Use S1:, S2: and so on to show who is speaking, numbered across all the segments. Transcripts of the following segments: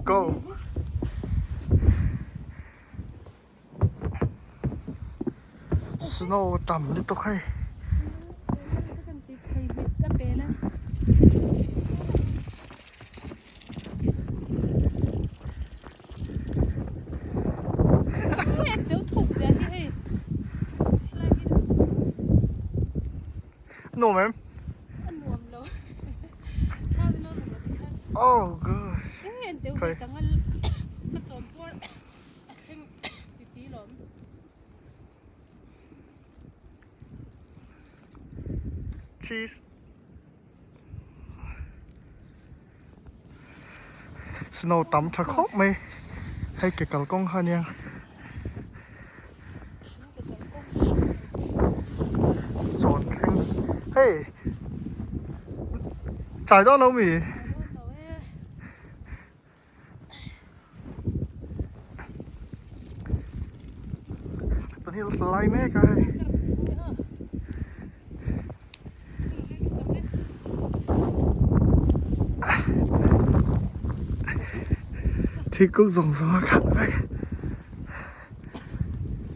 S1: Go! Snow tam lutuk hei. Nuam em? Oh gosh. Cheese. Snow tam tha khawp mai hei ke kalkawng kha ania chawn thleng hei chai dawn lo mi. Tun hi lai mek a hei. Thingkung zawng zawng a khat vek.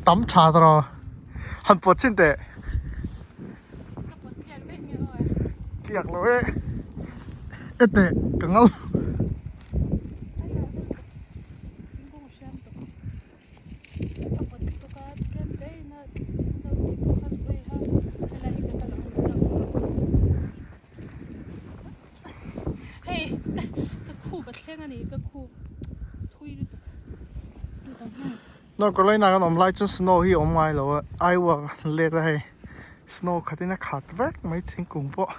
S1: Tam tha tawh han pawt chin teh. Kiak lo e. E teh ka ngau. North Carolina kan awm lai chuan snow hi a awm ngai lo a Iowa kan let a hei snow khatin a khat vek mai thingkung pawh.